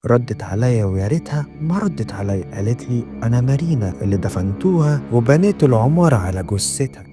ردت عليا ويا ريتها ما ردت عليا، قالت لي أنا مارينا اللي دفنتوها وبنيت العمارة على جثتها.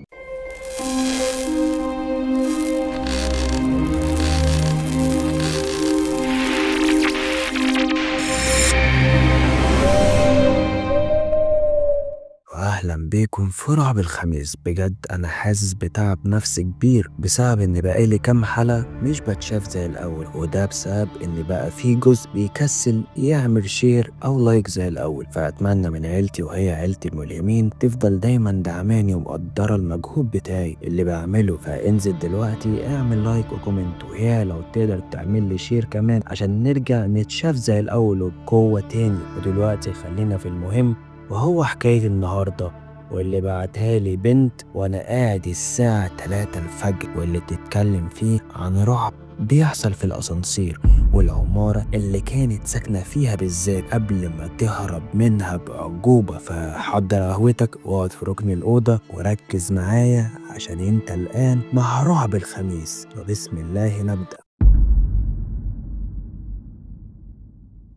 واهلا بيكم في رعب الخميس. بجد انا حاسس بتعب نفسي كبير بسبب ان بقالي كام حلقة مش بتشاف زي الاول، وده بسبب ان بقى في جزء بيكسل يعمل share او like زي الاول. فاتمنى من عيلتي وهي عيلتي الملهمين تفضل دايما دعماني ومقدره المجهود بتاعي اللي بعمله. فانزل دلوقتي اعمل like و comment، ويا لو تقدر تعمل لي share كمان عشان نرجع نتشاف زي الاول وبقوة تاني. ودلوقتي خلينا في المهم، وهو حكاية النهاردة واللي بعتها لي بنت وانا قاعد الساعة 3 الفجر، واللي بتتكلم فيه عن رعب بيحصل في الأسانسير والعمارة اللي كانت ساكنة فيها بالذات قبل ما تهرب منها بعجوبة. فحضر قهوتك واقعد في ركن الأوضة وركز معايا عشان انت الآن مع رعب الخميس. وبسم الله نبدأ.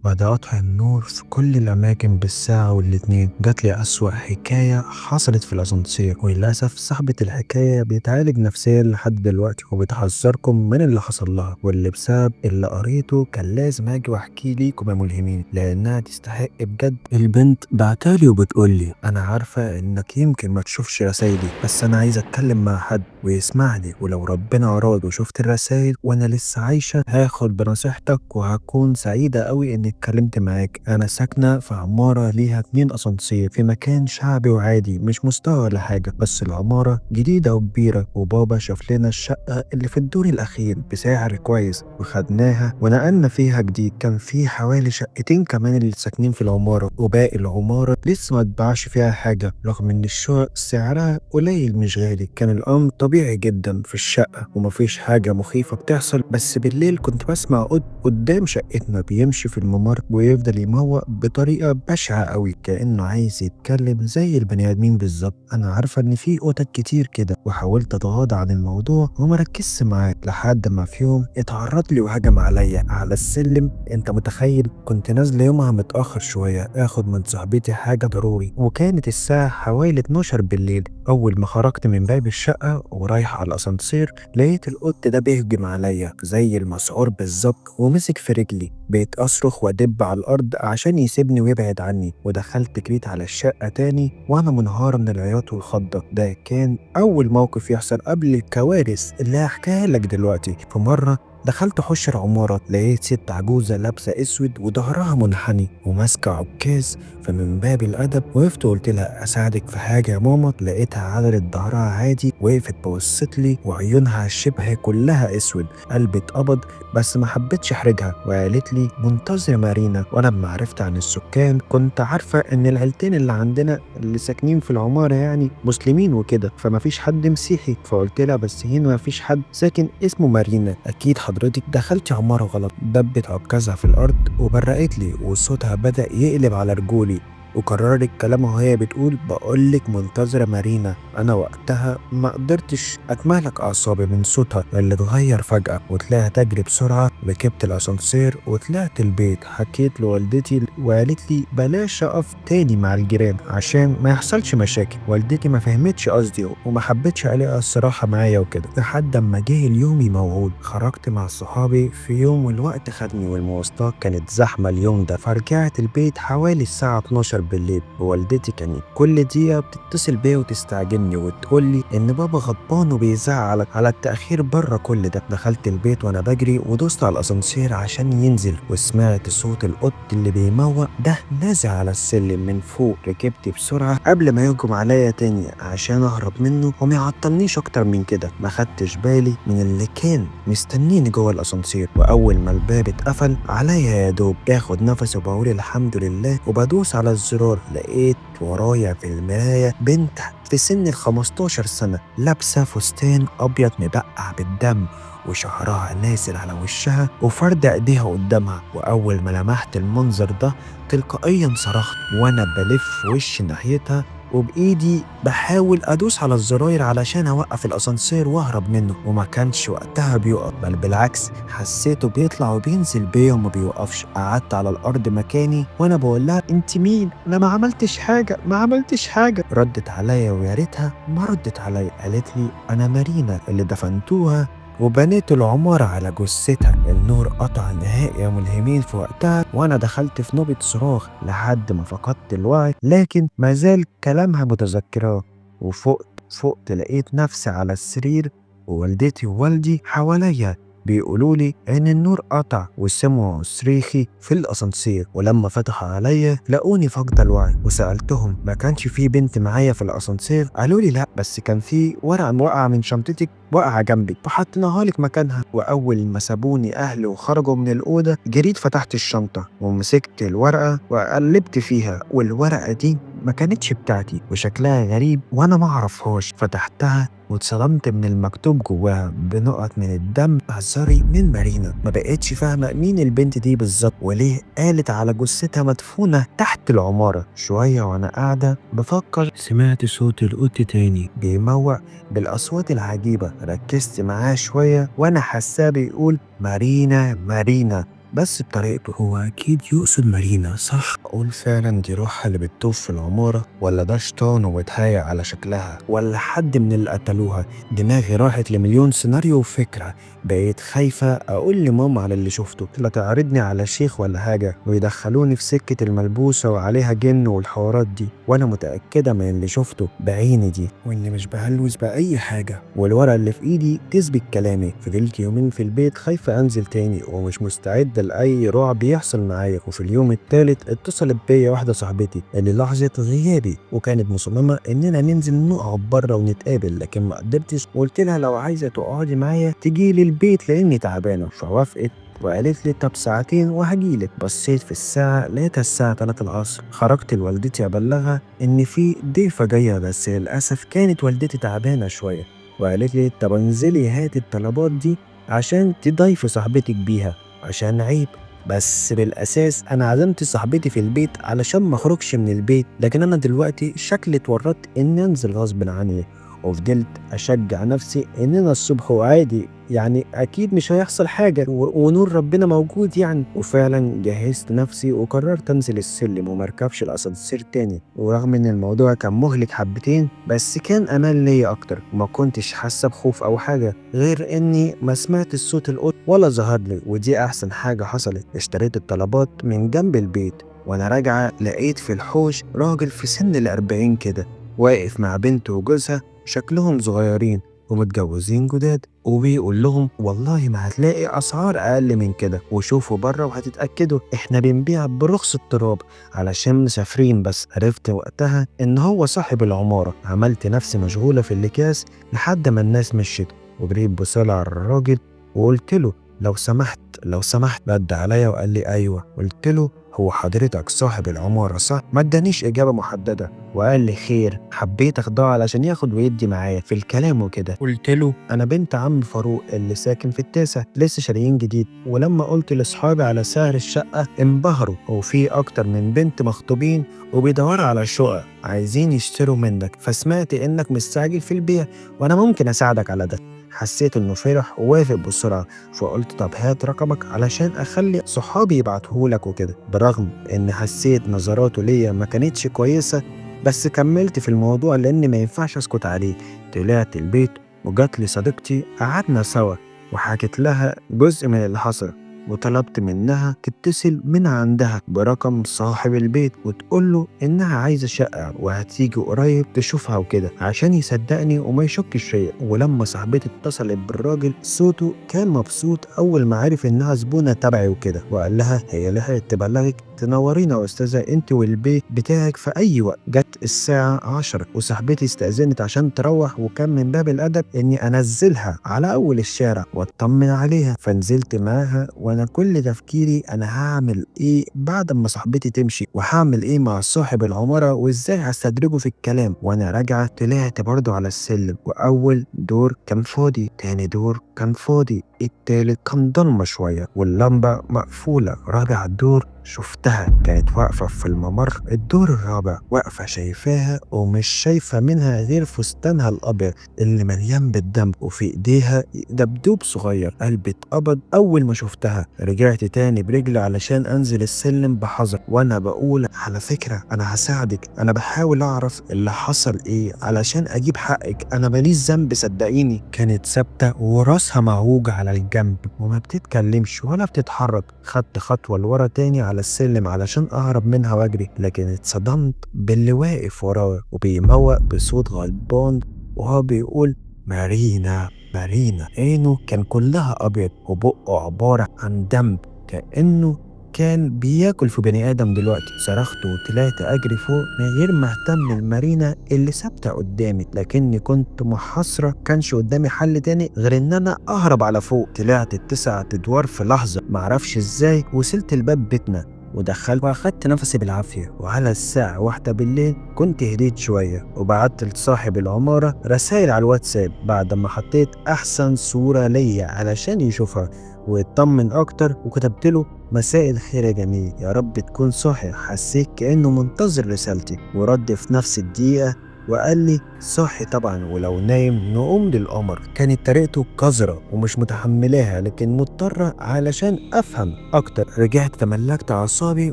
بعد قطع النور في كل الأماكن بالساعة والاتنين جات لي أسوأ حكاية حصلت في الأسانسير، وللأسف صاحبة الحكاية بيتعالج نفسيا لحد دلوقتي وبتحذركم من اللي حصل لها، واللي بسبب اللي قريته كان لازم أجي وأحكي ليكم يا ملهمين لأنها تستحق بجد. البنت بعتالي وبتقولي أنا عارفة إنك يمكن ما تشوفش رسايلي، بس أنا عايزة أتكلم مع حد ويسمعني، ولو ربنا أراد وشفت الرسايل وأنا لسه عايشة هاخد بنصيحتك وهكون سعيدة قوي إني اتكلمت معاك. انا ساكنة في عمارة ليها 2 اسانسير في مكان شعبي وعادي مش مستوى ولا حاجة، بس العمارة جديدة وكبيره، وبابا شاف لنا الشقة اللي في الدور الاخير بسعر كويس وخدناها ونقلنا فيها جديد. كان في حوالي شقتين كمان اللي ساكنين في العمارة، وباقي العمارة لسه ما اتباعش فيها حاجة رغم ان الشقق سعرها قليل مش غالي. كان الامر طبيعي جدا في الشقة ومفيش حاجة مخيفة بتحصل، بس بالليل كنت بسمع قدام شقتنا بيمشي في الممر ويفضل يموق بطريقة بشعة قوي كأنه عايز يتكلم زي البني آدمين بالظبط. أنا عارفة إن في قطط كتير كده، وحاولت أتغاضى عن الموضوع وما ركزتش معاه لحد ما في يوم اتعرض لي وهجم عليا على السلم. أنت متخيل؟ كنت نازلة يومها متأخر شوية آخد من صاحبتي حاجة ضروري، وكانت الساعة حوالي 12 بالليل. أول ما خرجت من باب الشقة ورايح على الأسانسير لقيت القط ده بيهجم عليا زي المسعور بالظبط ومسك في رجلي. بقيت أصرخ وأدب على الأرض عشان يسيبني ويبعد عني، ودخلت جريت على الشقة تاني وأنا منهارة من العياط والخضة. ده كان أول موقف يحصل قبل الكوارث اللي هحكيها لك دلوقتي. في مرة دخلت حوش العمارة لقيت ست عجوزة لابسة أسود وظهرها منحني وماسكة عكاز، فمن باب الأدب وقفت وقلت لها أساعدك في حاجة يا ماما. لقيتها عدلت ظهرها عادي وقفت بصت لي وعيونها شبه كلها أسود. قلبي اتقبض بس ما حبيتش أحرجها، وقالت لي منتظرة مارينا. وأنا لما عرفت عن السكان كنت عارفة إن العيلتين اللي عندنا اللي ساكنين في العمارة يعني مسلمين وكده، فما فيش حد مسيحي. فقلت لها بس هنا ما فيش حد ساكن اسمه مارينا، أكيد حضرتك دخلتي عمارة غلط. دبت عكازها في الأرض وبرقت لي وصوتها بدأ يقلب على رجولي، وكررت كلامها وهي بتقول بقولك منتظرة مارينا. أنا وقتها ما قدرتش أتمالك أعصابي من صوتها اللي اتغير فجأة، وطلعت أجري بسرعة، ركبت الأسانسير وطلعت البيت. حكيت لوالدتي وقالت لي بلاش أقف تاني مع الجيران عشان ما يحصلش مشاكل. والدتي ما فهمتش قصدي وما حبتش عليها الصراحة معايا وكده، لحد أما جه اليوم الموعود. خرجت مع صحابي في يوم والوقت خدني والمواصلات كانت زحمة اليوم ده، فرجعت البيت حوالي الساعة 12 بالليل. ووالدتي كانت كل دقيقة بتتصل بيا وتستعجلني وتقول لي إن بابا غضبان وبيزعق على التأخير بره كل ده. دخلت البيت وأنا بجري ودوست على الأسانسير عشان ينزل، وسمعت صوت القط اللي بيموق ده نازل على السلم من فوق. ركبت بسرعة قبل ما يهجم عليا تاني عشان أهرب منه وما يعطلنيش أكتر من كده. ما خدتش بالي من اللي كان مستنيني جوه الأسانسير، وأول ما الباب اتقفل عليا يا دوب باخد نفسي وبقول الحمد لله وبدوس على الزرار. لقيت ورايا في المراية بنت في سن 15 سنة لابسة فستان أبيض مبقع بالدم وشعرها نازل على وشها وفردة ايديها قدامها. وأول ما لمحت المنظر ده تلقائيا صرخت وأنا بلف وشي ناحيتها. وبإيدي بحاول أدوس على الزراير علشان أوقف الأسانسير وأهرب منه، وما كانش وقتها بيقف، بل بالعكس حسيته بيطلع وبينزل بيا وما بيوقفش. قعدت على الأرض مكاني وأنا بقول لها أنت مين؟ أنا ما عملتش حاجة، ما عملتش حاجة. ردت عليا ويا ريتها ما ردت عليا، قالت لي أنا مارينا اللي دفنتوها وبنيت العمارة على جثتها. النور قطع نهائي يا ملهمين في وقتها، وأنا دخلت في نوبة صراخ لحد ما فقدت الوعي، لكن ما زال كلامها متذكراه. وفقت لقيت نفسي على السرير ووالدتي ووالدي حواليا بيقولوا لي إن النور قطع وسمعوا صريخي في الأسانسير، ولما فتحوا عليا لقوني فاقدة الوعي. وسألتهم ما كانش في بنت معايا في الأسانسير؟ قالوا لي لا، بس كان في ورقة واقعة من شنطتك واقعة جنبي فحطيناها لك مكانها. وأول ما سابوني أهلي وخرجوا من الأوضة جريت فتحت الشنطة ومسكت الورقة وقلبت فيها، والورقة دي ما كانتش بتاعتي وشكلها غريب وأنا ما أعرفهاش. فتحتها واتصدمت من المكتوب جواها بنقط من الدم اعذري من مارينا. ما بقتش فاهمة مين البنت دي بالظبط وليه قالت على جثتها مدفونة تحت العمارة. شوية وأنا قاعدة بفكر سمعت صوت القط تاني بيموع بالأصوات العجيبة. ركزت معاه شوية وأنا حاساه بيقول مارينا مارينا بس بطريقته، هو أكيد يقصد مارينا صح؟ أقول فعلا دي روحها اللي بتطوف في العمارة، ولا ده شيطان وبيتهيأ على شكلها، ولا حد من اللي قتلوها؟ دماغي راحت لمليون سيناريو وفكرة. بقيت خايفة أقول لماما على اللي شفته، لا تعرضني على شيخ ولا حاجة ويدخلوني في سكة الملبوسة وعليها جن والحوارات دي، وأنا متأكدة من اللي شفته بعيني دي وإني مش بهلوس بأي حاجة، والورقة اللي في إيدي تثبت كلامي. فضلت يومين في البيت خايفة أنزل تاني ومش مستعدة لأي رعب يحصل معايا. وفي اليوم الثالث اتصلت بيا واحدة صاحبتي اللي لاحظت غيابي وكانت مصممة إننا ننزل نقعد بره ونتقابل، لكن ما قدرتش. وقلت لها لو عايزة تقعدي معايا تجي لي البيت لأني تعبانة، فوافقت وقالت لي طب ساعتين وهجيلك. بصيت في الساعة لقيتها الساعة 3 العصر. خرجت لوالدتي أبلغها إن في ضيفة جاية، بس للأسف كانت والدتي تعبانة شوية وقالت لي طب انزلي هاتي الطلبات دي عشان تضيفي صاحبتك بيها عشان عيب. بس بالأساس أنا عزمت صاحبتي في البيت علشان ما أخرجش من البيت، لكن أنا دلوقتي شكلي اتورطت إني أنزل غصب عني. وفضلت أشجع نفسي إننا الصبح وعادي يعني أكيد مش هيحصل حاجة ونور ربنا موجود يعني. وفعلا جهزت نفسي وقررت أنزل السلم ومركبش الأسانسير تاني، ورغم إن الموضوع كان مهلك حبتين بس كان أمان ليا أكتر، وما كنتش حاسة بخوف أو حاجة غير إني ما سمعت الصوت القط ولا ظهر لي، ودي أحسن حاجة حصلت. اشتريت الطلبات من جنب البيت وأنا راجعة لقيت في الحوش راجل في سن 40 كده واقف مع بنته وجوزها، شكلهم صغيرين ومتجوزين جداد، وبيقول لهم والله ما هتلاقي أسعار أقل من كده، وشوفوا بره وهتتأكدوا إحنا بنبيع برخص التراب علشان مسافرين بس. عرفت وقتها إن هو صاحب العمارة. عملت نفسي مشغولة في الأكياس لحد ما الناس مشيت، وجريت بسرعة على الراجل وقلت له لو سمحت لو سمحت. رد عليا وقال لي أيوه. قلت له هو حضرتك صاحب العمارة صح؟ ما ادانيش إجابة محددة وقال لي خير. حبيت أخدعه علشان ياخد ويدي معايا في الكلام وكده. قلت له أنا بنت عم فاروق اللي ساكن في التاسع، لسه شاريين جديد، ولما قلت لأصحابي على سعر الشقة انبهروا، وفي أكتر من بنت مخطوبين وبيدوروا على شقق عايزين يشتروا منك، فسمعت إنك مستعجل في البيع وأنا ممكن أساعدك على ده. حسيت إنه فرح ووافق بسرعة، فقلت طب هات رقمك علشان أخلي صحابي يبعتهولك وكده. برغم إن حسيت نظراته ليا ما كانتش كويسة بس كملت في الموضوع لأن ما ينفعش أسكت عليه. طلعت البيت وجات لي صديقتي، قعدنا سوا وحكيت لها جزء من اللي حصل، وطلبت منها تتصل من عندها برقم صاحب البيت وتقول له إنها عايزة شقة وهتيجي قريب تشوفها وكده عشان يصدقني وما يشكش فيا. ولما صاحبتي اتصلت بالراجل صوته كان مبسوط أول ما عرف إنها زبونة تبعي وكده، وقال لها هي لحقت تبلغك، تنورينا يا أستاذة أنت والبيت بتاعك في أي وقت. جت الساعة 10 وصاحبتي استأذنت عشان تروح، وكان من باب الأدب إني أنزلها على أول الشارع وأطمن عليها، فنزلت معاها وأنا وأنا كل تفكيري أنا هعمل إيه بعد ما صاحبتي تمشي، وهعمل إيه مع صاحب العمارة، وإزاي هستدرجه في الكلام. وأنا راجعة طلعت برضو على السلم، وأول دور كان فاضي، تاني دور كان فاضي، التالت كان ضلمة شوية واللمبة مقفولة. رابع دور شفتها كانت واقفة في الممر، الدور الرابع واقفة شايفاها ومش شايفة منها غير فستانها الأبيض اللي مليان بالدم، وفي إيديها دبدوب صغير. قلبي اتقبض أول ما شفتها. رجعت تاني برجلي علشان أنزل السلم بحذر، وأنا بقول على فكرة أنا هساعدك، أنا بحاول أعرف اللي حصل إيه علشان أجيب حقك، أنا ماليش ذنب صدقيني. كانت ثابتة وراسها معوج على الجنب وما بتتكلمش ولا بتتحرك. خدت خطوة لورا تاني على السلم علشان أهرب منها وأجري، لكن اتصدمت باللي واقف ورايا وبيموق بصوت غضبان وهو بيقول مارينا مارينا. عينه كان كلها أبيض وبقه عبارة عن دم، كأنه كان بياكل في بني آدم دلوقتي. صرخت وطلعت أجري فوق من غير ما أهتم لمارينا اللي ثابتة قدامي، لكني كنت محاصرة، كانش قدامي حل تاني غير إن أنا أهرب على فوق. طلعت ال9 أدوار في لحظة، معرفش إزاي وصلت الباب بيتنا ودخلت وأخدت نفسي بالعافية. وعلى الساعة 1 بالليل كنت هديت شوية، وبعت لصاحب العمارة رسائل على الواتساب بعد ما حطيت أحسن صورة ليا علشان يشوفها ويطمن أكتر، وكتبت له مساء الخير يا جميل، يا رب تكون صاحي. حسيت كأنه منتظر رسالتي، ورد في نفس الدقيقة وقال لي صاحي طبعا، ولو نايم نقوم للقمر. كانت طريقته قذرة ومش متحملاها، لكن مضطرة علشان أفهم أكتر. رجعت تملكت أعصابي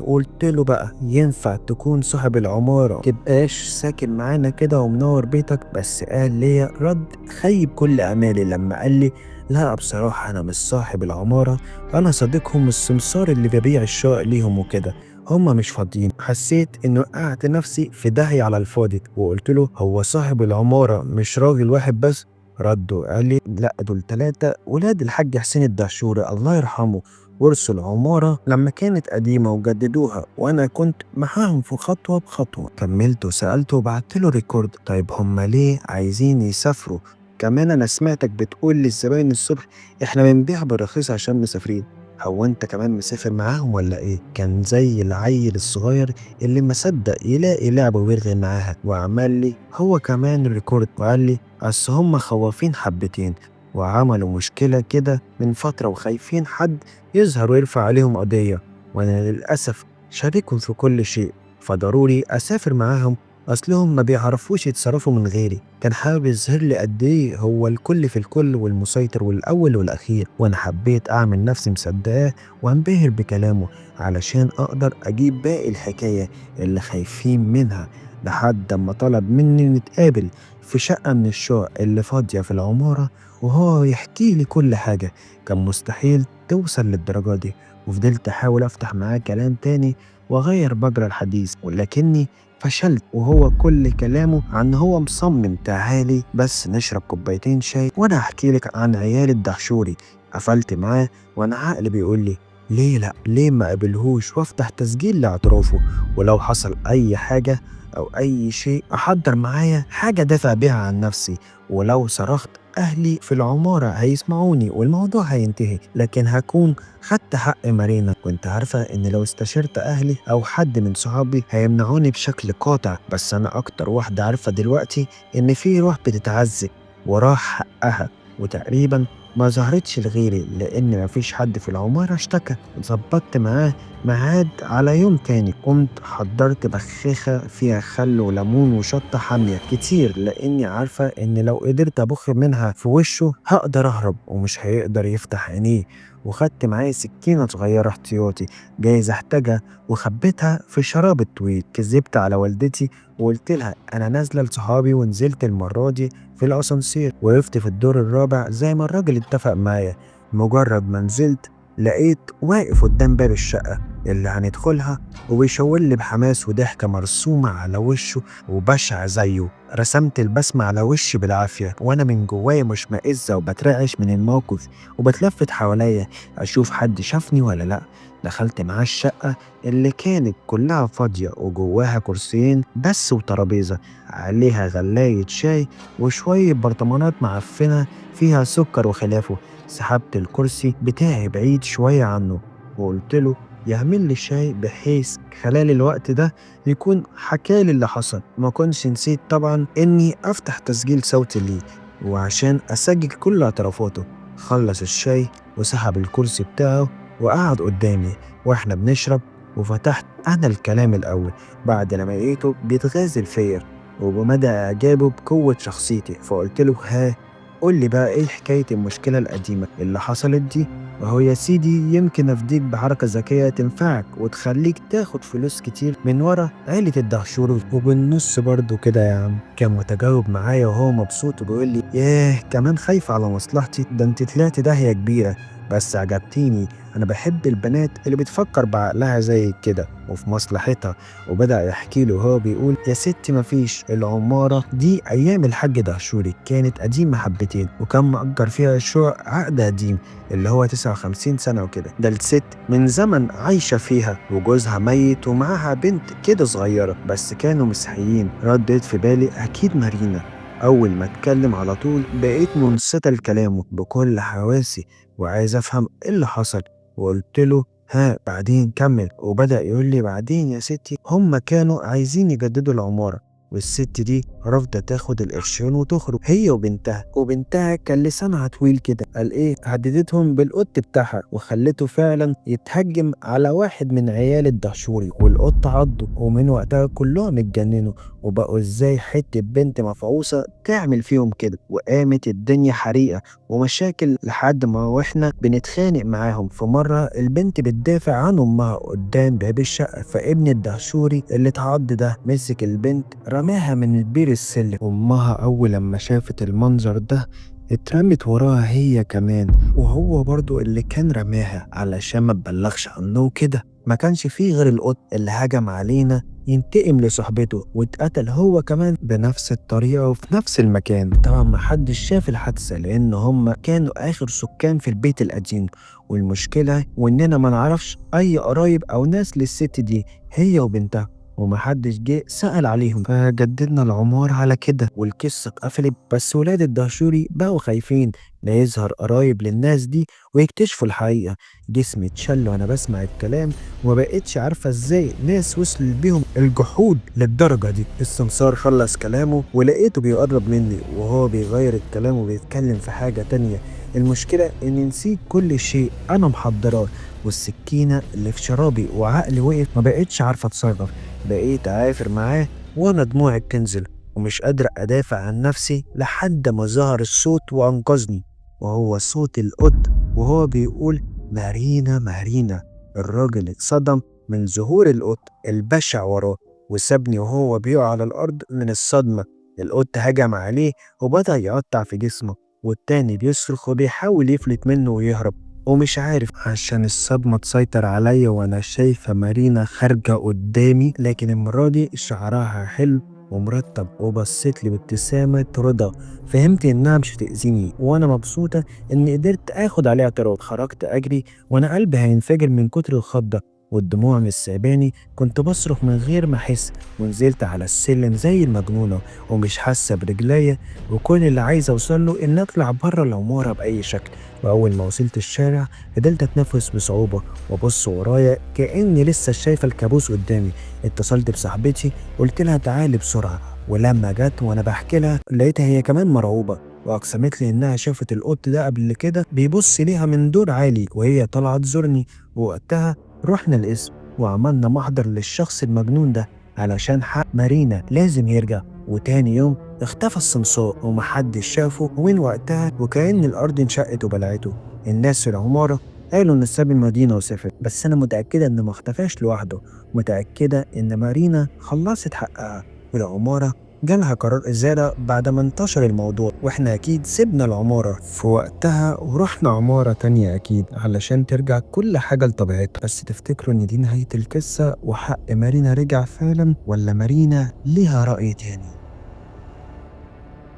وقلت له بقى ينفع تكون صاحب العمارة تبقاش ساكن معانا كده ومنور بيتك؟ بس قال لي رد خيب كل أمالي لما قال لي لا بصراحة أنا مش صاحب العمارة، أنا صديقهم السمسار اللي ببيع الشقق ليهم وكده، هما مش فاضيين. حسيت إنه وقعت نفسي في داهية على الفاضي، وقلت له هو صاحب العمارة مش راجل واحد بس؟ ردوا قال لي لا دول 3 ولاد الحاج حسين الدهشوري الله يرحمه، ورثوا العمارة لما كانت قديمة وجددوها، وأنا كنت معاهم في خطوة بخطوة. كملت وسألته وبعت له record، طيب هما ليه عايزين يسافروا؟ كمان أنا سمعتك بتقول للزباين الصبح إحنا بنبيع بالرخيص عشان مسافرين، هو أنت كمان مسافر معاهم ولا إيه؟ كان زي العيل الصغير اللي ما صدق يلاقي لعبة ويرغي معاها، وعمل لي هو كمان record وقال لي أصل هم خوافين حبتين وعملوا مشكلة كده من فترة وخايفين حد يظهر ويرفع عليهم قضية، وأنا للأسف شاركهم في كل شيء، فضروري أسافر معاهم أصلهم ما بيعرفوش يتصرفوا من غيري. كان حابب يظهر لي قد إيه هو الكل في الكل والمسيطر والأول والأخير، وأنا حبيت أعمل نفسي مصدقاه وأنبهر بكلامه علشان أقدر أجيب باقي الحكاية اللي خايفين منها، لحد ما طلب مني نتقابل في شقة من الشقق اللي فاضية في العمارة وهو يحكي لي كل حاجة. كان مستحيل توصل للدرجة دي، وفضلت أحاول أفتح معاه كلام تاني وأغير مجرى الحديث، ولكني فشلت، وهو كل كلامه عن هو مصمم تعالي بس نشرب كوبايتين شاي وانا هحكي لك عن عيال الدهشوري. قفلت معاه وانا عقلي بيقول لي ليه لا، ليه ما قابلهوش وافتح تسجيل لاعترافه، ولو حصل اي حاجة او اي شيء احضر معايا حاجة دافع بيها عن نفسي، ولو صرخت اهلي في العمارة هيسمعوني والموضوع هينتهي، لكن هكون خدت حق مارينا. كنت عارفة ان لو استشرت اهلي او حد من صحابي هيمنعوني بشكل قاطع، بس انا اكتر واحدة عارفة دلوقتي ان في روح بتتعذب وراح حقها، وتقريبا ما ظهرتش لغيري لان مفيش حد في العمارة اشتكى. ظبطت معاه ميعاد على يوم تاني، قمت حضرت بخاخة فيها خل وليمون وشطة حامية كتير، لاني عارفة ان لو قدرت ابخ منها في وشه هقدر اهرب ومش هيقدر يفتح عينيه. وخدت معايا سكينة صغيرة احتياطي جايز احتاجها وخبيتها في شراب الطويل. كذبت على والدتي وقلت لها انا نازلة لصحابي، ونزلت المرة دي في الاسانسير، وقفت في الدور الرابع زي ما الراجل اتفق معايا. مجرد ما نزلت لقيت واقف قدام باب الشقة اللي هندخلها وبيشاور لي بحماس وضحكة مرسومة على وشه وبشع زيه. رسمت البسمة على وشي بالعافية وأنا من جوايا مشمئزة وبترعش من الموقف، وبتلفت حواليا أشوف حد شافني ولا لأ. دخلت معاه الشقة اللي كانت كلها فاضية وجواها كرسيين بس وترابيزة عليها غلاية شاي وشوية برطمانات معفنة فيها سكر وخلافه. سحبت الكرسي بتاعي بعيد شوية عنه وقلت له يعمل لي شاي بحيث خلال الوقت ده يكون حكالي اللي حصل. ما كنتش نسيت طبعا اني افتح تسجيل صوتي ليه وعشان اسجل كل اعترافاته. خلص الشاي وسحب الكرسي بتاعه وقعد قدامي واحنا بنشرب، وفتحت انا الكلام الاول بعد لما لقيته بيتغازل فيا وبمدى اعجابه بقوة شخصيتي. فقلت له ها قول لي بقى ايه حكاية المشكلة القديمة اللي حصلت دي، وهو يا سيدي يمكن افديك بحركة ذكية تنفعك وتخليك تاخد فلوس كتير من ورا عيلة الدهشوري وبالنص برضو كده يا عم. كان متجاوب معايا وهو مبسوط وبيقول لي ياه كمان خايفة على مصلحتي، ده انت طلعت داهية كبيرة، بس عجبتيني، انا بحب البنات اللي بتفكر بعقلها زي كده وفي مصلحتها. وبدأ يحكي له وهو بيقول يا ستي مفيش، العمارة دي أيام الحاج دهشوري كانت قديمة حبتين وكان مأجر فيها شقق عقد قديم اللي هو 59 سنة وكده، ده الست من زمن عايشة فيها وجوزها ميت ومعاها بنت كده صغيرة، بس كانوا مسيحيين. رديت في بالي أكيد مارينا. أول ما اتكلم على طول بقيت منصتة لكلامه بكل حواسي وعايز أفهم إيه اللي حصل، وقلت له ها بعدين كمل. وبدأ يقول لي بعدين يا ستي هم كانوا عايزين يجددوا العمارة والست دي رافضة تاخد القرشين وتخرج هي وبنتها، وبنتها كان لسانها طويل كده، قال ايه هددتهم بالقط بتاعها وخلته فعلا يتهجم على واحد من عيال الدهشوري والقط عضه، ومن وقتها كلهم اتجننوا وبقوا ازاي حتة بنت مفعوصة تعمل فيهم كده، وقامت الدنيا حريقة ومشاكل لحد ما واحنا بنتخانق معاهم. في مرة البنت بتدافع عن امها قدام باب الشقة، فابن الدهشوري اللي اتعض ده مسك البنت رماها من البير السلم. امها اول لما شافت المنظر ده اترمت وراها هي كمان، وهو برضو اللي كان رماها علشان ما تبلغش عنه كده. ما كانش فيه غير القط اللي هجم علينا ينتقم لصاحبته واتقتل هو كمان بنفس الطريقة وفي نفس المكان. طبعا ما حدش شاف الحادثة لأن هم كانوا آخر سكان في البيت القديم، والمشكلة وإننا ما نعرفش أي قرايب أو ناس للست دي هي وبنتها، ومحدش جه سأل عليهم، فجددنا العمارة على كده والقصة اتقفلت. بس ولاد الدهشوري بقوا خايفين لا يظهر قرايب للناس دي ويكتشفوا الحقيقة. جسمي اتشل وانا بسمع الكلام ومبقتش عارفة ازاي ناس وصل بيهم الجحود للدرجة دي. السمسار خلص كلامه ولقيته بيقرب مني وهو بيغير الكلام وبيتكلم في حاجة تانية. المشكلة اني نسيت كل شيء انا محضراه والسكينة اللي في شرابي وعقلي وقف، ما بقتش عارفة اتصرف. بقيت عافر معاه وانا دموعي بتنزل ومش قادر ادافع عن نفسي لحد ما ظهر الصوت وانقذني، وهو صوت القط وهو بيقول مارينا مارينا. الراجل اتصدم من ظهور القط البشع وراه وسابني وهو بيقع على الارض من الصدمة. القط هجم عليه وبدأ يقطع في جسمه، والتاني بيصرخ وبيحاول يفلت منه ويهرب ومش عارف عشان الصدمة تسيطر عليا وانا شايفة مارينا خارجة قدامي، لكن المرة دي شعرها حلو ومرتب وبصيت لي بابتسامة رضا. فهمت انها مش هتأذيني وانا مبسوطة اني قدرت اخد عليها اعتراف. خرجت اجري وانا قلبي هينفجر من كتر الخضة والدموع مش سايباني، كنت بصرخ من غير ما احس ونزلت على السلم زي المجنونة ومش حاسة برجليا، وكل اللي عايز اوصل له ان اطلع بره العمارة بأي شكل. واول ما وصلت الشارع فضلت اتنفس بصعوبة وابص ورايا كأني لسه شايفة الكابوس قدامي. اتصلت بصاحبتي قلت لها تعالي بسرعة، ولما جت وانا بحكي لها لقيتها هي كمان مرعوبة واقسمت لي انها شافت القط ده قبل كده بيبص ليها من دور عالي وهي طالعة تزورني. ووقتها رحنا القسم وعملنا محضر للشخص المجنون ده علشان حق مارينا لازم يرجع. وتاني يوم اختفى السمسار ومحدش شافه، ومن وقتها وكأن الأرض انشقت وبلعته. الناس في العمارة قالوا إن ساب المدينة وسافر، بس أنا متأكدة إنه ما اختفاش لوحده، متأكدة إن مارينا خلصت حقها والعمارة جالها قرار إزالة بعد ما انتشر الموضوع، وإحنا أكيد سيبنا العمارة في وقتها ورحنا عمارة تانية أكيد علشان ترجع كل حاجة لطبيعتها. بس تفتكروا إن دي نهاية القصة وحق مارينا رجع فعلا، ولا مارينا ليها رأي تاني؟